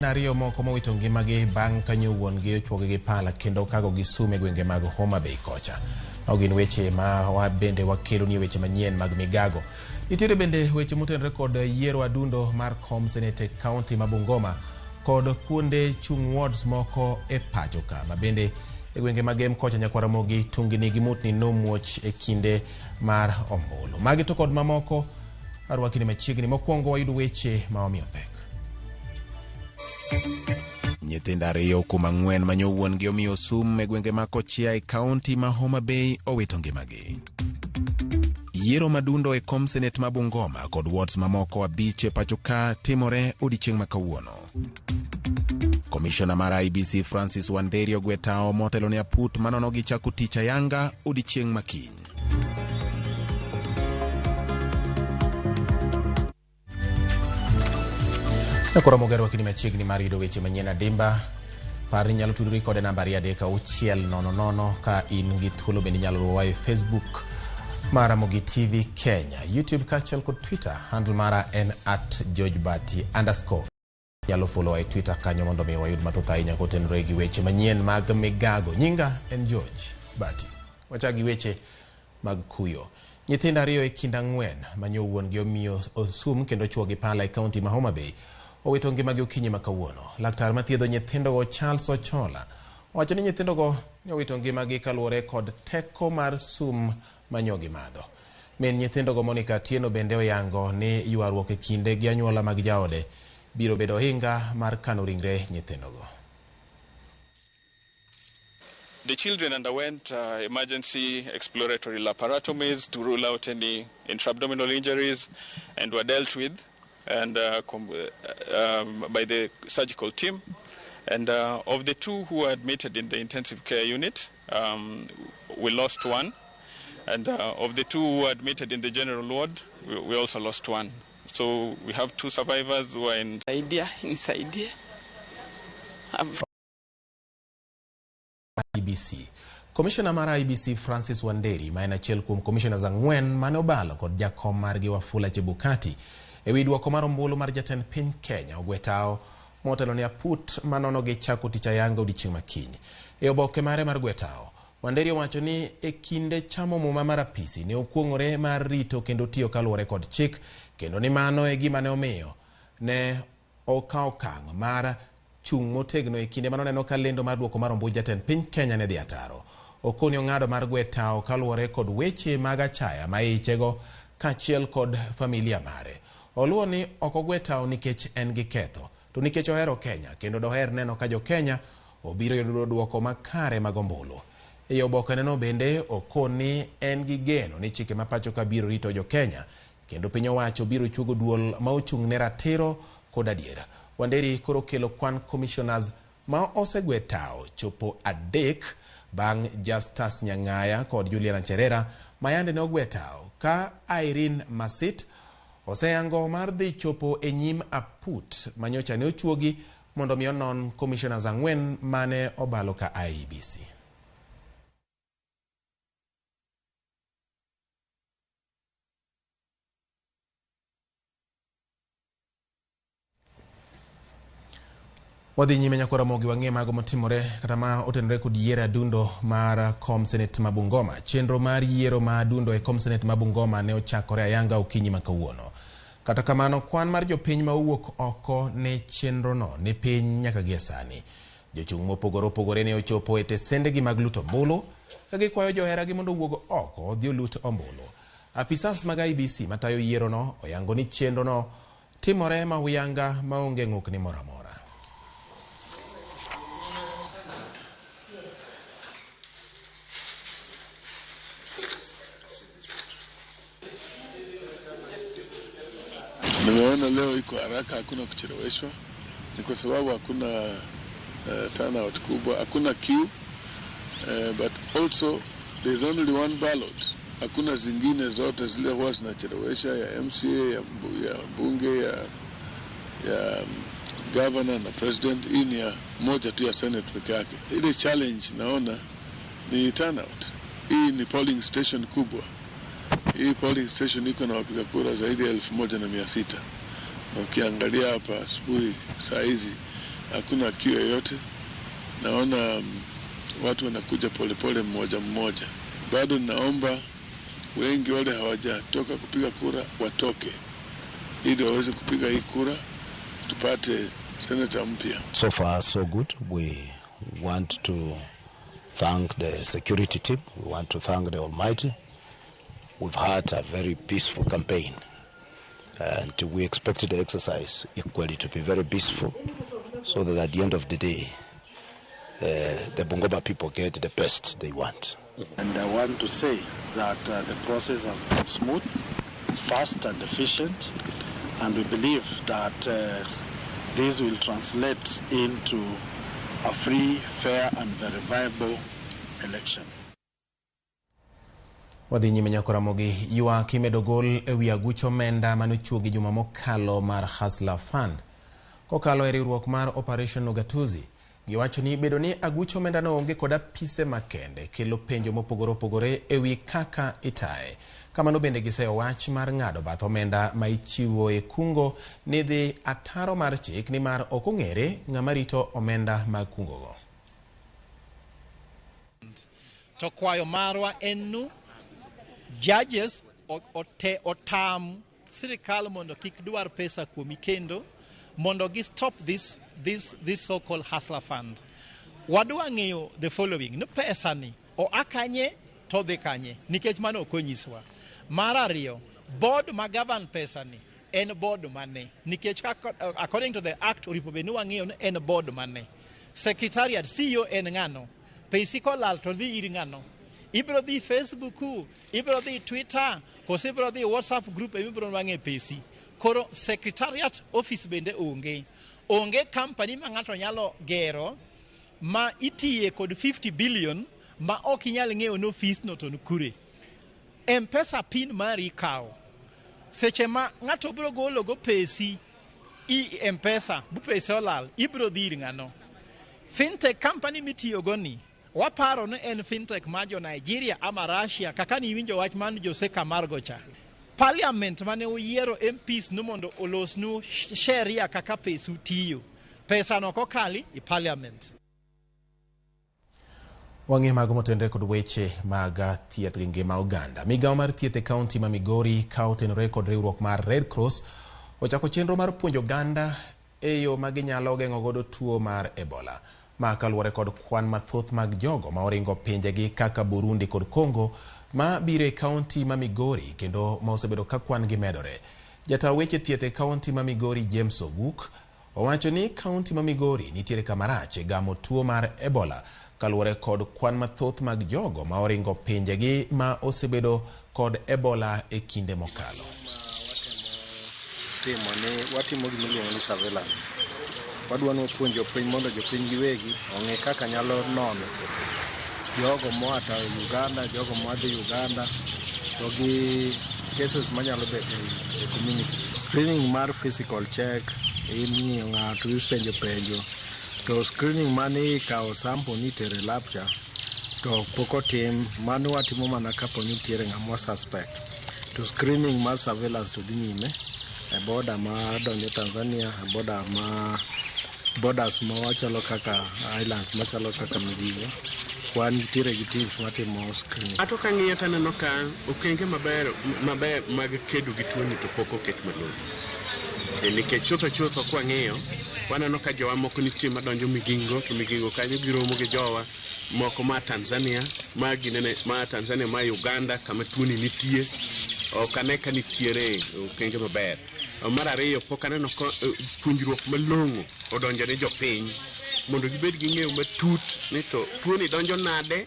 Ariyo moko mowito ngimagi bang' ka nyo wuon-gi ochwogi gi pala kendo okago gi sum e gwenge mag Homa Bay kocha. Mago gin weche ma wa bende wakelo ni weche manyien mag migago. Nitiere bende weche motenore kod yiero adundo mar kom senate e kaunti ma Bungoma kod kuonde chung' wards moko e pacho ka ma bende e gwenge mag Gem kocha Nyakwaramogi tungni gi mutni nomuoch e kinde mar ombulu. Magi to kod mamoko arwakini machiegni. Mokwongo wayud weche ma omiyo pek. Nyithindo ariyo kuom ang'wen ma nyo wuon-gi omiyo sum e gwenge ma Kochia e kaunti ma Homa Bay owito ngimagi. Yiero madundo e kom senet ma Bungoma kod wards mamoko abich e pacho ka timore odiechieng' ma kawuono. Komishona mar IEBC Francis Wanderi ogwe tao motelo ne aput manono gi chako tich ayanga odiechieng' ma kiny. Koro Mogero wakini machiegni mar yudo weche manyien adimba. Par ni inyalo tudori kode namba 23600 ka in gi thuolo bende inyalo luwowa e Facebook mar Ramogi TV Kenya, YouTube kaachiel kod Twitter. Handle mara en @GeorgeBati_. Inyalo follow e Twitter kanyo mondo mi wayud mathoth ahinya kotenore gi weche manyien mag migago. Nyinga en George Bati. Wachak gi weche mag kuyo. Nyithindo ariyo e kind ang'wen ma nyo wuon-gi omiyo osum kendo ochwo gi pala e kaunti ma Homa Bay owito ngimagi okinyi ma kawuono. Laktar mathiedho nyithindogo Charles Ochola owacho ni nyithindogo ne owito ngimagi kaluwore kod teko mar sum ma nyo gimadho. Min nyithindogo Monica Atieno bende oyango ni ywaruok e kinde gi anyuola mag jaode biro bedo ohinga mar kano ringre nyithindogo. The children underwent emergency exploratory laparotomies to rule out any intra-abdominal injuries and were dealt with and by the surgical team. And of the two who were admitted in the intensive care unit, we lost one. And of the two who were admitted in the general ward, we also lost one. So we have two survivors who are in... Idea, nisaidie. IEBC. Komishona mar IEBC Francis Wanderi ma en achiel kuom commissioners ang'wen mane obalo kod jakom margi Wafula Chebukati e wi duoko mar ombulu mar jatend piny Kenya ogwe tao motelo ne aput manono gi chako tich ayanga odiechieng' ma kiny. E oboke mare mar gwe tao, Wanderi owacho ni e kinde chamo muma mar apisi ne okuong'ore mar rito kendo tiyo kaluwore kod chik kendo ni mano e gima ne omiyo ne okawo okang' mar chung' motegno e kinde manoneno ka lendo mar duoko mar ombulu jatend piny Kenya ne dhi ataro. Okoni ong'ado mar gwe tao kaluwore kod weche mag achaya ma ichego kaachiel kod familia mare. Oluwo ni ok ogwe tao nikech en gi ketho, to nikech ohero Kenya kendo doher neno ka jo Kenya obiro yudo duoko makare mag ombulu. E obokeneno bende okoni en gi geno ni chike ma pacho ka biro rito jo Kenya kendo piny owacho biro chuogo duol ma ochung' ne ratiro kod adiera. Wanderi koro kelo kwan commissioners ma osegwe tao chopo adek bang' Justus Nyang'aya kod Juliana Cherera ma yande ne ogwe tao ka Irene Masit oseyango mar dhi chopo e nyim aput manyocha ne ochuogi mondo mi onon commissioners ang'wen mane obalo ka IEBC. Wadhi nyime nyakora Ramogi wang'e mago motimore kata ma otenore kod yiero adundo mar kom senate ma Bungoma. Chenro mar yiero ma adundo e kom senate ma Bungoma ne ochakore ayanga okinyi ma kawuono. Kata kamano, kwan mar jopiny ma owuok oko ne chenrono ni piny nyaka gie sani. Jochung' mopogore opogore ne ochopo e tesendegi mag luto ombulu ka gikwayo joheragi mondo owuog oko odhi olut ombulu. Afisas mag IEBC matayo yierono oyango ni chenrono timore ma huyanga maonge ng'ukni moro amora. Nimeona leo iko haraka, hakuna kucheleweshwa. Ni kwa sababu hakuna turnout kubwa, hakuna queue, but also there's only one ballot. Hakuna zingine zote zile huwa zinachelewesha ya MCA, ya bunge, ya governor na president. Hii ni ya moja tu ya Senate peke yake. Ile challenge naona ni turnout. Hii ni polling station kubwa. Hii polling station iko na wapiga kura zaidi ya 1600. Na ukiangalia hapa asubuhi saa hizi Hakuna queue yoyote. Naona watu wanakuja polepole mmoja mmoja. Bado naomba wengi wale hawajatoka kupiga kura watoke ili waweze kupiga hii kura tupate seneta mpya. So far so good. We want to thank the security team. We want to thank the Almighty. We've had a very peaceful campaign, and we expected the exercise equally to be very peaceful, so that at the end of the day, the Bungoma people get the best they want. And I want to say that the process has been smooth, fast and efficient, and we believe that this will translate into a free, fair and verifiable election. Wadhi nyime nyako Ramogi, ywak imedo gol ewi aguch omenda manochuogi juma mokalo mar Hustler Fund. Kokalo e riwruok mar Operation Ugatuzi, giwacho ni bedo ni aguch omenda no onge kod apise makende kelo penjo mopogore opogore ewi kaka itaye. Kamano bende giseyo wach mar ng'ado bath omenda ma ichiwo e kungo ni dhi ataro mar chik nimar ok ong'ere ng'ama rito omenda mag kungogo. To kwayo marwa en nu judges otam sirikal mondo kik dwar pesa kuomi kendo mondo gi stop this so-called Hustler Fund. Wadwa ng'eyo the following, ni pesa ni oa kanye to dhi kanye, nikech mano ok onyiswa. Mar ariyo, board ma govern pesa ni en board mane, nikech according to the act oripo bed ni wang'eyo ni en board mane. Secretariat, CEO en ng'ano, pesi kolal to dhi ir ng'ano. Ibiro dhi Facebook, ibiro dhi Twitter, koso ibiro dhi WhatsApp group ema ibiro nwang'e pesi. Koro secretariat office bende onge. Onge company ma ng'ato nyalo gero ma itiye kod 50 billion ma ok inyal ng'eyo ni ofis no to kure. M-Pesa pin mari ikawo. Seche ma ng'ato biro golo go pesi i M-Pesa, bu pesi olal, ibiro dhi ir ng'ano. Fintech company mitiyogo ni, waparo ni en fintech ma jo Nigeria ama Russia, kaka niwinjo wach man Jose Camargo cha. Parliament mane oyiero MPs no mondo olosnu sheria kaka pesu tiyo. Pesa no kokali i parliament. Wang'e mago motenore kod weche mag thieth gi ngima oganda. Migawo mar thieth e kaunti ma Migori ka otenore kod riwruok mar Red Cross ochako chenro mar puonjo oganda e yo ma ginyalo geng'o godo tuo mar Ebola. Ma kaluwore kod kwan mathoth mag jogo ma oringo pinjegi kaka Burundi kod Congo ma biro e kaunti ma Migori kendo ma osebedo ka kwan gi medore. Jata weche thieth e kaunti ma Migori James Oguk owacho ni kaunti ma Migori nitiere kama rach e gamo tuo mar Ebola kaluwore kod kwan mathoth mag jogo ma oringo pinjegi ma osebedo kod Ebola e kinde mokalo. Timo ni watimo gima iluongo ni surveillance. Wadwa ni wapuonj jopiny mondo jopiny giwegi ong'e kaka nyalo nono jogo moa ta Uganda, jogo moa dhi Uganda, to gi cases manyalo bet e community. Screening mar physical check, ing'iyo ng'ato, ipenjo penjo, to screening mane ikawo sample ni itere lab cha to pok otim. Mano watimo mana kapo ni nitiere ng'ama suspect. To screening mar surveillance to dhi nyime e border ma donjo Tanzania, e border ma borders ma wachalo kaka islands machalo kaka Migingo, wan nitiere gi teams matimo screening. Ato kang'iyo taneno ka okenge maber maber mag kedo gi tuoni to pok oket malong'o. Nikech chutho chutho kwang'iyo, waneno ka jowa moko nitie madonjo Migingo, to Migingo kanyo giromo gi jowa moko ma Tanzania, ma ginene, ma Tanzania, ma Uganda kama tuoni nitie. Ok ane ka nitiere okenge maber. Mar ariyo, pok aneno ka puonjruok malong'o odonjo ne jopiny mondo gibed gi ng'eyo matut ni to tuoni donjo nade,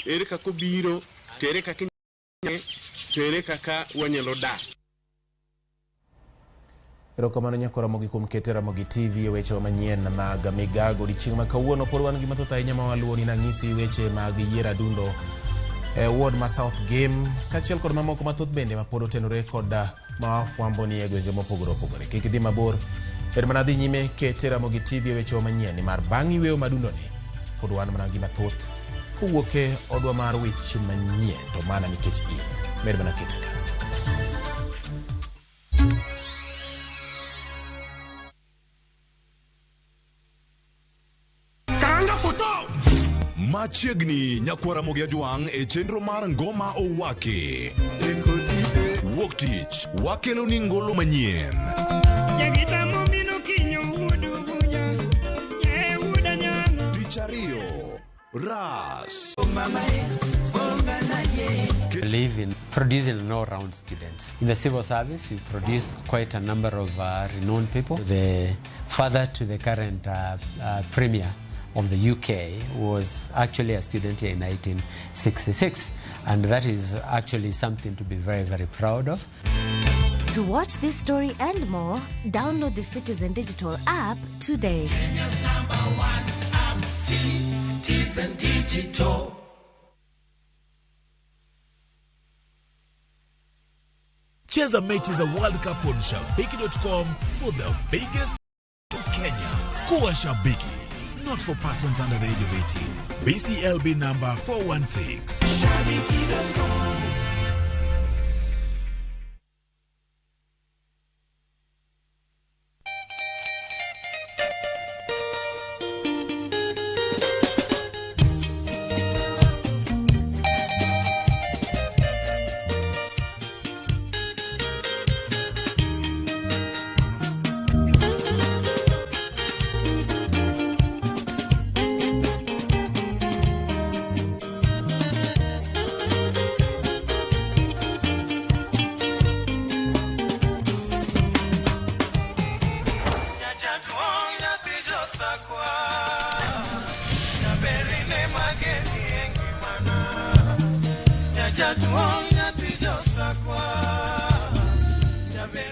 ere kaka obiro, to ere kaka to ere kaka wanyalo dak. Erokamano nyako Ramogi kuom kete Ramogi TV e weche manyien mag migago. Odiechieng' ma kawuono pod wan gi mathoth ahinya ma waluwo ni nang'isi weche mag yiero adundo e ward ma South Game kaachiel kod mamoko mathoth bende ma pod otenore kod ma wafwambo ni e gwenge mopogore opogore. Kik idhi mabor, bed mana dhi nyime kete Ramogi TV e weche manyien nimar bang' yweyo madundoni pod wan mana gi mathoth kowuok e odwa mar weche manyien to mana nikech in. Med mana kete ka. Machiegni nyakwara Ramogi Ajwang' e chenro mar Ngoma Owaki. Wuok tich wakelo ni ngolo manyien. Tich ariyo Ras. Believe in producing an all-round students. In the civil service, we produce quite a number of renowned people. The father to the current premier of the UK was actually a student here in 1966, and that is actually something to be very, very proud of. To watch this story and more, download the Citizen Digital app today. Kenya's number one app, Citizen Digital. Cheza mechi za World Cup on Shabiki.com for the biggest Kenya. Kuwa shabiki. Not for persons under the age of 18. BCLB number 416. Shabiki.com.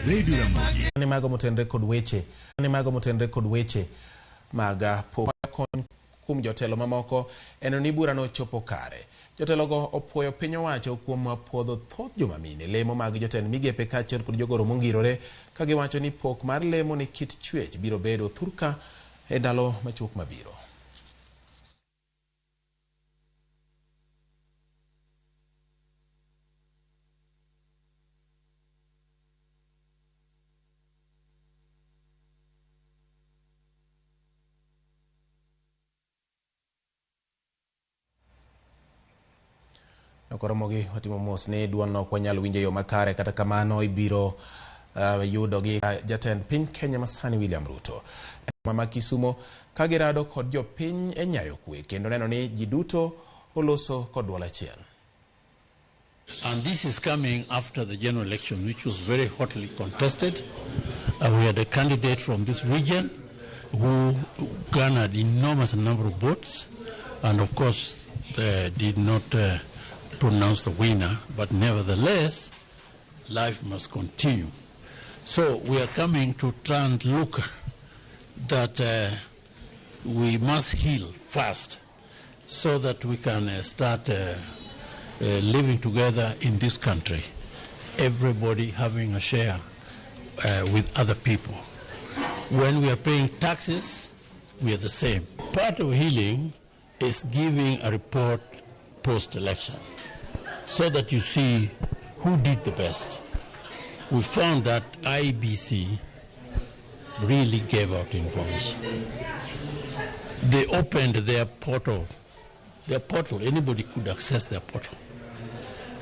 Radio Ramogi. Ne mago motenre kod weche, ne mago motenre kod weche mag kony kuom jotelo mamoko en ni bura nochopo kare. Jotelogo opuoyo piny owacho kuom puodho thoth joma mine lemo mag jotend migepe kaachiel kod jogoro mongirore ka giwacho ni pok mar lemo ni kit chwech biro bedo thurka e ndalo machuok mabiro. Koromogi watimo mos ni duol no ok wanyal winjo e yo makare, kata kamano ibiro yudo gi jatend piny Kenya masani William Ruto mama Kisumo ka girado kod jopiny e nyayo kwe kendo neno ni ji duto oloso kod duol achiel. And this is coming after the general election, which was very hotly contested. We had a candidate from this region who garnered enormous number of votes and of course did not pronounce the winner, but nevertheless, life must continue. So we are coming to try and look that we must heal fast so that we can start living together in this country, everybody having a share with other people. When we are paying taxes, we are the same. Part of healing is giving a report post-election so that you see who did the best. We found that IEBC really gave out information. They opened their portal. Their portal, anybody could access their portal.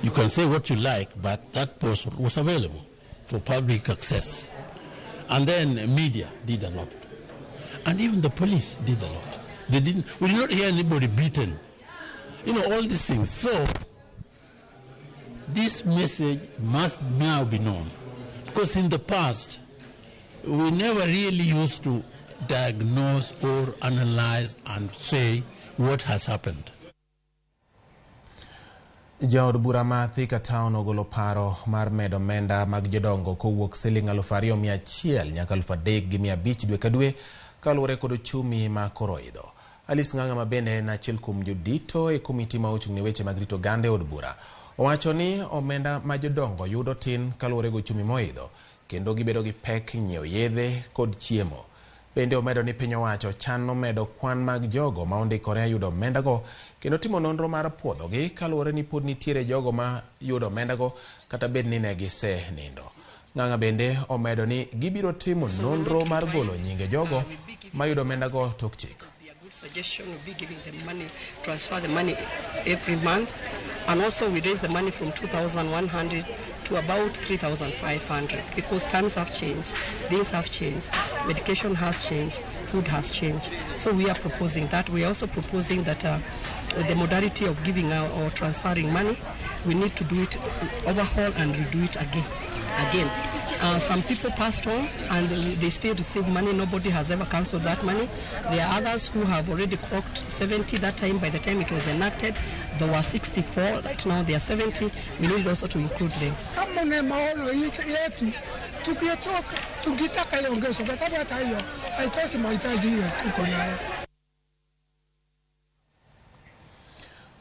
You can say what you like, but that portal was available for public access. And then media did a lot. And even the police did a lot. They didn't, we did not hear anybody beaten. You know, all these things. So this message must now be known. Because in the past, we never really used to diagnose or analyze and say what has happened. Jaod bura ma Thika Town ogolo paro mar medo omenda mag jodongo kowuok siling 2,100 nyaka 3,500 dwe ka dwe kaluwore kod ochumi ma koro idho. Alice Ng'ang'a ma bende en achiel kuom jodito e komiti ma ochung' ne weche mag rito oganda e od bura owacho ni omenda ma jodongo yudo tin kaluwore gi ochumi moidho kendo gibedo gi pek nyiewo yedhe kod chiemo. Bende omedo ni piny owacho chano medo kwan mag jogo ma ondikore yudo omendago kendo timo nonro mar puodhogi kaluwore ni pod nitiere jogo ma yudo omendago kata bed ni ne gisenindo. Ng'ang'a bende omedo ni gibiro timo nonro mar golo nyinge jogo ma yudo omendago tok chik. Suggestion will be giving them money, transfer the money every month, and also we raise the money from 2,100 to about 3,500 because times have changed, things have changed, medication has changed, food has changed. So we are proposing that. We are also proposing that the modality of giving out or transferring money, we need to do it, overhaul and redo it again. Some people passed on and they still receive money. Nobody has ever cancelled that money. There are others who have already clocked 70 that time. By the time it was enacted, there were 64. Right now they are 70. We need also to include them. Kama ni maono yetu tukitaka iongezwe, kwa sababu hata hiyo haitoshi mahitaji ile tuko nayo.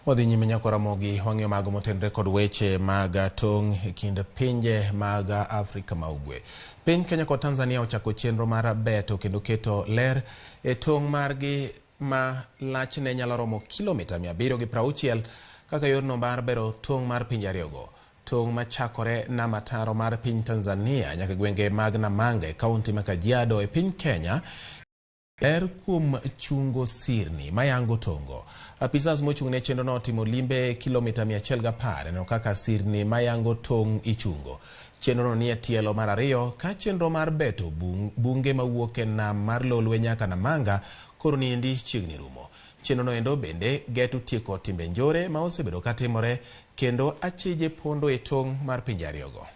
Wadhi nyime nyako Ramogi wang'iyo mago motenore kod weche mag tong' e kind pinje mag Afrika ma Ugwe. Piny Kenya kod Tanzania ochako chenro mar beto kendo keto ler e tong' margi ma lachne nyalo romo kilomita 760 kaka yorno mar bero tong' mar pinje ariyogo. Tong' machakore Namataro mar piny Tanzania nyaka gwenge mag Namanga e kaunti ma Kajiado e piny Kenya ler kuom chungo sirni mayango tongo. Apisas mochung' ne chenrono otimo limbe kilomita 110 neno kaka sirni mayango tong' ichungo. Chenrono nie tielo mar ariyo ka chenro mar beto bunge mawuok e nam mar Lolwe nyaka Namanga koro niendi chiegni rumo. Chenrono endo bende geto tieko timbe njore ma osebedo katimore kendo achije pondo e tong' mar pinje ariyogo.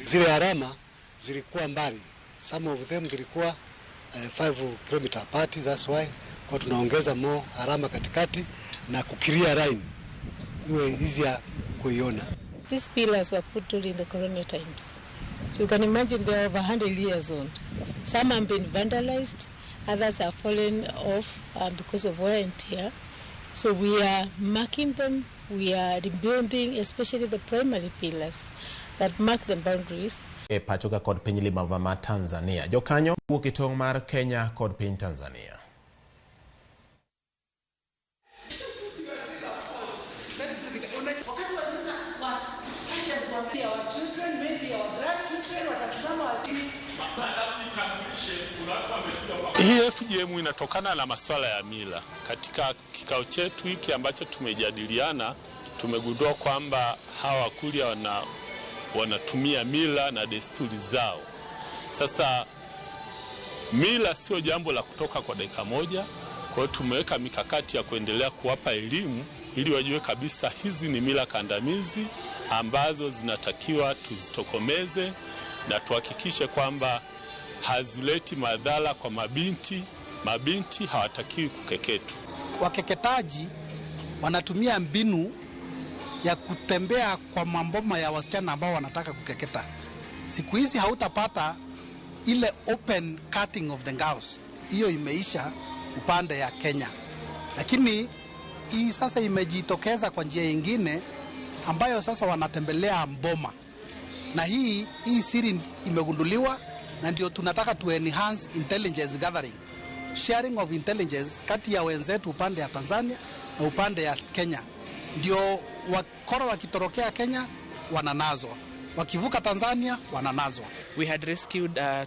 Zile alama zilikuwa mbali, some of them zilikuwa 5 km apart, that's why kwa tunaongeza more alama katikati na kukiria line iwe easier kuiona. These pillars were put during the colonial times. So you can imagine they are over 100 years old. Some have been vandalized, others have fallen off because of wear and tear. So we are marking them, we are rebuilding, especially the primary pillars that mark the boundaries. E pachoka kod piny Limava ma Tanzania. Jokanyo wuok e tong' mar Kenya kod piny Tanzania. Hii FGM inatokana na masuala ya mila. Katika kikao chetu hiki ambacho tumejadiliana, tumegundua kwamba hawa Wakurya wanatumia mila na desturi zao. Sasa mila sio jambo la kutoka kwa dakika moja. Kwa hiyo tumeweka mikakati ya kuendelea kuwapa elimu ili wajue kabisa hizi ni mila kandamizi ambazo zinatakiwa tuzitokomeze na tuhakikishe kwamba hazileti madhara kwa mabinti. Mabinti hawatakiwi kukeketwa. Wakeketaji wanatumia mbinu ya kutembea kwa mamboma ya wasichana ambao wanataka kukeketa. Siku hizi hautapata ile open cutting of the girls. Hiyo imeisha upande ya Kenya. Lakini hii sasa imejitokeza kwa njia nyingine ambayo sasa wanatembelea mboma. Na hii siri imegunduliwa na ndio tunataka to enhance intelligence gathering. Sharing of intelligence kati ya wenzetu upande ya Tanzania na upande ya Kenya. Ndio wakora wakitorokea Kenya wananazwa, wakivuka Tanzania wananazwa. We had rescued a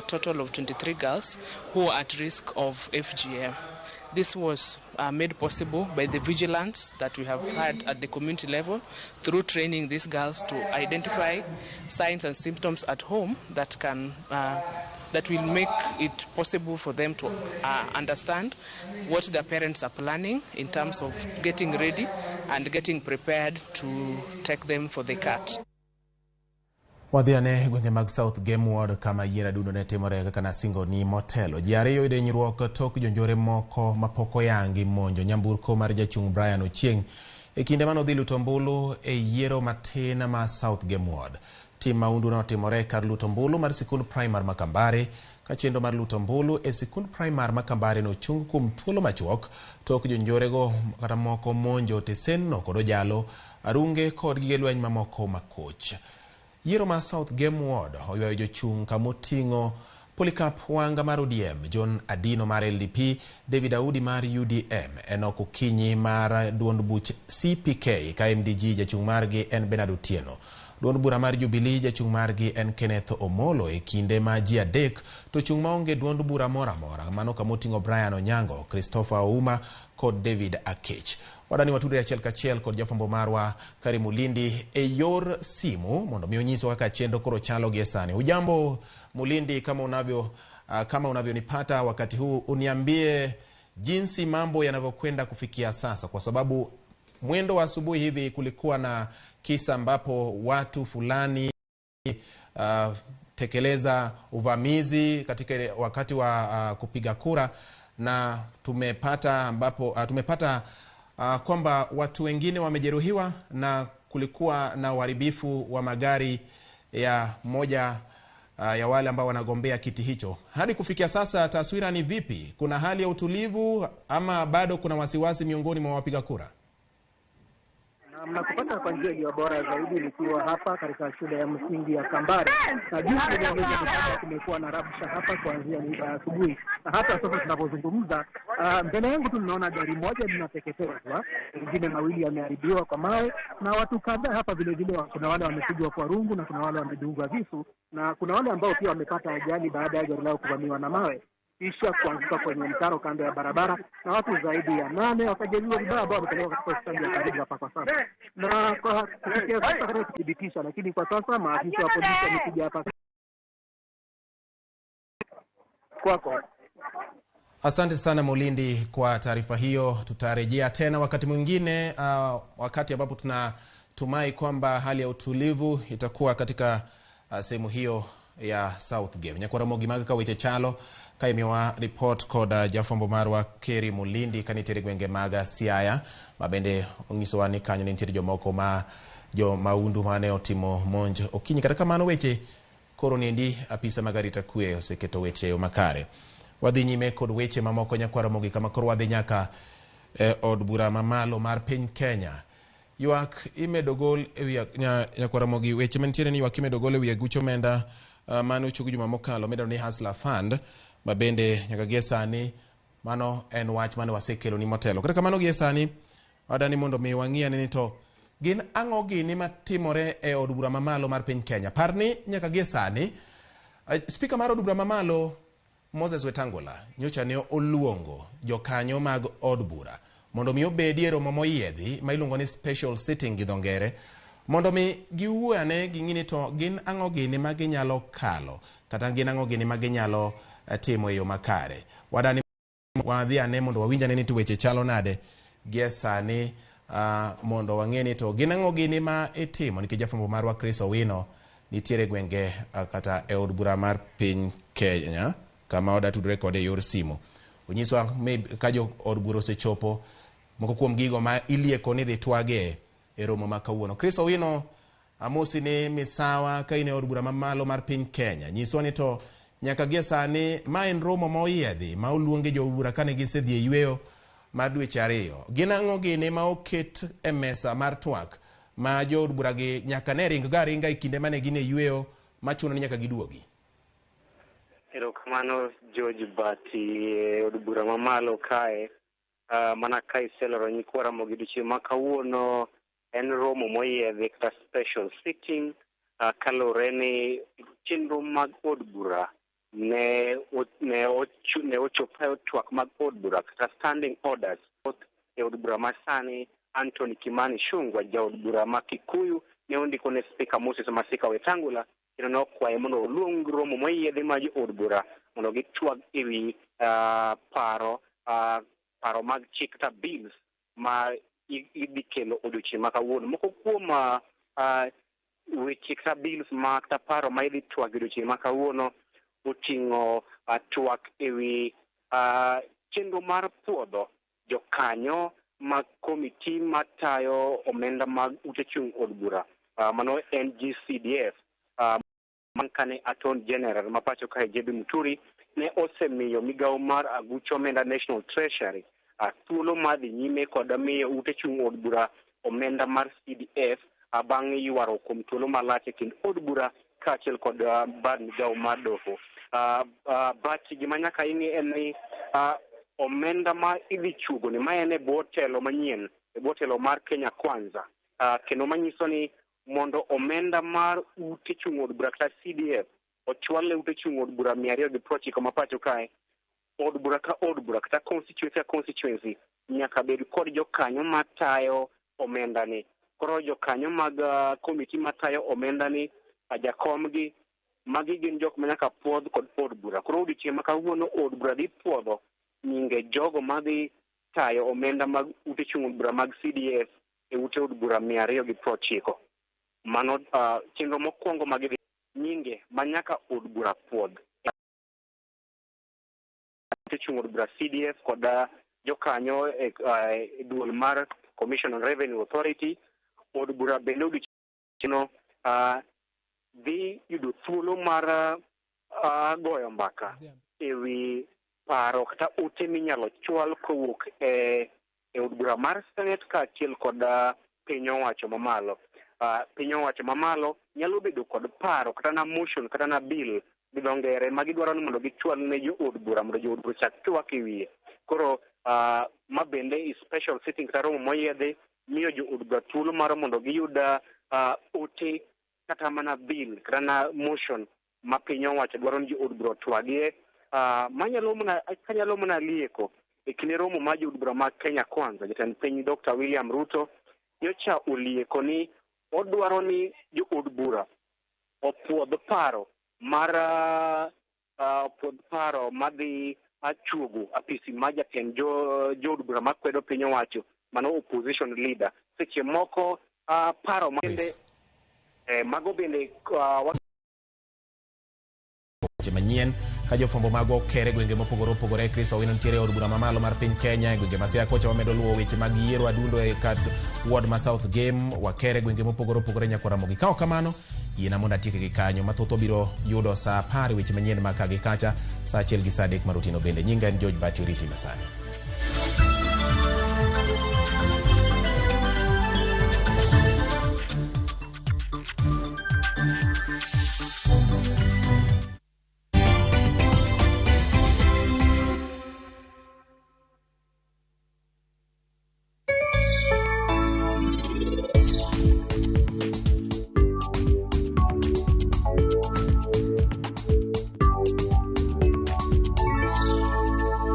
total of 23 girls who were at risk of FGM. This was made possible by the vigilance that we have had at the community level through training these girls to identify signs and symptoms at home that can that will make it possible for them to understand what their parents are planning in terms of getting ready and getting prepared to take them for the cut. Wadhi ane gwenge mag South Game Ward kama yier adundo ne timore kaka nasingo ni motelo. Ji ariyo yudo hinyruok tok jonjore moko mapok oyangi monjo nyamburko mar jachung' Brian Ochieng' e kinde mane odhi luto ombulu e yiero matin ma South Game Ward. Tim maundu notimore kar luto ombulu mar sikund primar ma Kambare ka chenro mar luto ombulu e sikund primar ma Kambare nochung kuom thuolo machuok tok jonjorego kata moko monjo tesenno kod ojalo, arunge kod gige lweny mamoko makoch. Yiero ma South Game Ward oywayo jochung' kamoting'o Polycarp Wanga mar ODM, John Adino mar LDP, David Audi mar UDM, Enoch Okinyi mar duond buch CPK ka MDG jachung' margi en Bernard Otieno. Duond bura mar Jubilee jachung' margi en Kenneth Omolo e kinde ma ji adek to chung' maonge duond bura moro amora mano kamoting'o Brian Onyango, Christopher Ouma kod David Akech. Wadani watudre achiel kachiel kod jafwambo marwa Karim Mulindi e yor simu mondo mi onyiswa kaka chenro koro chalo gie sani. Ujambo Mulindi, kama unavyonipata wakati huu, uniambie jinsi mambo yanavyokwenda kufikia sasa, kwa sababu mwendo wa asubuhi hivi kulikuwa na kisa ambapo watu fulani tekeleza uvamizi katika wakati wa kupiga kura, na tumepata ambapo tumepata kwamba watu wengine wamejeruhiwa na kulikuwa na uharibifu wa magari ya moja ya wale ambao wanagombea kiti hicho. Hadi kufikia sasa taswira ni vipi? Kuna hali ya utulivu ama bado kuna wasiwasi miongoni mwa wapiga kura? Mnakupata kwa njia iliyo bora zaidi nikiwa hapa katika shule ya msingi ya Kambare. Na juzi nilieleza kumekuwa na rabsha hapa kuanzia asubuhi. Na hata sasa tunapozungumza, mbele yangu tu ninaona gari moja linateketezwa, mengine mawili yameharibiwa kwa mawe, na watu kadhaa hapa vile vile, kuna wale wamepigwa kwa rungu na kuna wale wamedungwa visu, na kuna wale ambao pia wamepata ajali baada ya gari lao kuvamiwa na mawe kisha kuanguka kwenye mtaro kando ya barabara, na watu zaidi ya 8 wakajeruhiwa vibaya ambao wamepelekwa katika hospitali ya karibu hapa kwa sasa. Na kwa kufikia sasa kuthibitisha, lakini kwa sasa maafisa wa polisi wamekuja hapa kwako. Asante sana Mulindi kwa taarifa hiyo. Tutarejea tena wakati mwingine, wakati ambapo tunatumai kwamba hali ya utulivu itakuwa katika sehemu hiyo ya South Game. Nyakwaramogi mag ka weche chalo ka imiwa report kod jafwambo marwa Keri Mulindi kanitiere gwenge mag Siaya, ma bende onyisowa ni kanyo nitiere jomoko ma jo maundu mane otimo monj okinyi. Kata kamano weche koro niendi apisa mag arita kwe oseketo weche yo makare. Wadhi nyime kod weche mamoko Nyakwaramogi, kama koro wadhi nyaka od bura mamalo mar piny Kenya. Ywak imedo gol ewi Nyakwaramogi, weche mantiere ni ywak imedo gol ewi aguch omenda mane ochung juma mokalo midendo ni Hustler Fund, ma bende nyaka gie sani mano en wach mane wasekelo ni motelo. Kata kamano gie sani wadani mondo mi wang'i ane ni to gin ang'o gini matimore e od bura mamalo mar piny Kenya. Par ni nyaka gie sani spika mar od bura mamalo Moses Wetangula nyocha ne oluongo jokanyo mag od bura mondo mi obedi e romo moyiedhi ma iluongo ni special sitting gi dho ngere, mondo mi giwuo ane ging'i ni to gin ang'o gini ma ginyalo kalo kata gin ang'o gini ma ginyalo timo e yo makare. Wadani wadhi ane mondo wawinj ane ni to weche chalo nade gie sani, mondo wang'e ni to gin ang'o gini ma itimo, nikech jafwambo marwa Chris Owino nitiere gwenge kata e od bura mar piny Kenya kama oda tudore kode e yor simu. Onyiswa ka jo od bura osechopo moko kuom gigo ma ilieko ni dhi twage e romo ma kawuono. Chris Owino, amosi ni misawa ka in e od bura mamalo mar piny Kenya. Nyiswa ni to nyaka gie sani ma en romo ma oyiedhi ma oluongi jo bura kane gisedhi e yweyo mar dweche 2. Gin ang'o gini ma oket e mesa mar twak ma jo od bura gi nyaka ne ring ga ringa e kinde mane gin e yweyo machuno ni nyaka giduogi? Erokamano George Bati e od bura mamalo kae. Mana ka iseloro nyikwa Ramogi odiochieng' ma kawuono en romo moyiedhi kata special sitting, kaluwore ni chenro mag od bura ne ochopo e twak mag od bura kata standing orders e od bura masani. Anthony Kimani Ichung'wah jaod bura ma Kikuyu ne ondiko ne Spika Moses Masika Wetangula kendo ne okwaye mondo oluong romo moyiedhi mar jo od bura mondo gitwag ewi paro mag chik kata bills ma idhi kelo odiochieng' ma kawuono. Moko kuom weche kata bills ma kata paro ma idhi twag odiochieng' ma kawuono oting'o twak ewi chenro mar puodho jokanyo mag komiti matayo omenda mag ute chung' od bura, mano NGCDF, bang' kane Attorney General ma pacho kae JB Muturi ne osemiyo migawo mar aguch omenda National Treasury thuolo mar dhi nyime kod miyo ute chung' od bura omenda mar CDF, bang' ywaruok kuom thuolo malach e kind od bura kaachiel kod bad migawo mar doho. But gima nyaka ing'e en ni omenda ma idhi chugo ni ma en e bwo telo manyien, e bwo telo mar Kenya Kwanza, kendo manyiso ni mondo omenda mar ute chung' od bura kata CDF ochwal ne ute chung' od bura 290 ma pacho kae. Od bura ka od bura kata constituency ka constituency nyaka bed kod jokanyo matayo omenda ni. Koro jokanyo mag komiti matayo omenda ni, jakomgi, magi gin jok ma nyaka puodh kod od bura. Koro odiochieng' ma kawuono od bura dhi puodho nyinge jogo madhi tayo omenda mag ute chung' od bura mag CDF e ute od bura 290. Mano chenro mokwongo magidhi nyinge ma nyaka od bura puodh. Ute chung' od bura CDF kod jokanyo e duol mar Commission on Revenue Authority. Od bura bende odiochieng'no dhi yudo thuolo mar goyo mbaka ewi paro kata ote minyalo chwal kowuok e od bura mar Senate kaachiel kod piny owacho mamalo. Piny owacho mamalo nyalo bedo kod paro kata na motion kata na bill gi dho ngere ma gidwaro ni mondo gichwal ne jo od bura mondo jo od bura ochak twak e wiye. Koro ma bende i special sitting kata romo moyiedhi miyo jo od bura thuolo mar mondo giyud ote kata mana bill kata na motion ma piny owacho dwaro ni jo od bura otwagie. Manyalo mana kanyalo mana lieko e kinde romo mar jo od bura mag Kenya Kwanza, jatend piny Dr. William Ruto nyocha olieko ni odwaro ni jo od bura opuodh paro mar opuodh paro madhi achuogo apisi mar jatend jo od bura makwedo piny owacho, mano opposition leader. Seche moko paro bende mago bende weche manyien ka jofwambo magwa okere gwenge mopogore opogore. Chris Owino nitiere e od bura mamalo mar piny Kenya e gwenge ma Siaya kocha wamedo luwo weche mag yiero adundo e kat ward ma South Game wakere gwenge mopogore opogore nyaka Ramogi. Ka ok kamano, yiena mondo atieke gi kanyo. Mathoth wabiro yudo saa 10 weche manyien mag ka gi kacha, saa 1 gi saa 3 mar otieno bende. Nyinga en George Bati Oriti Masani.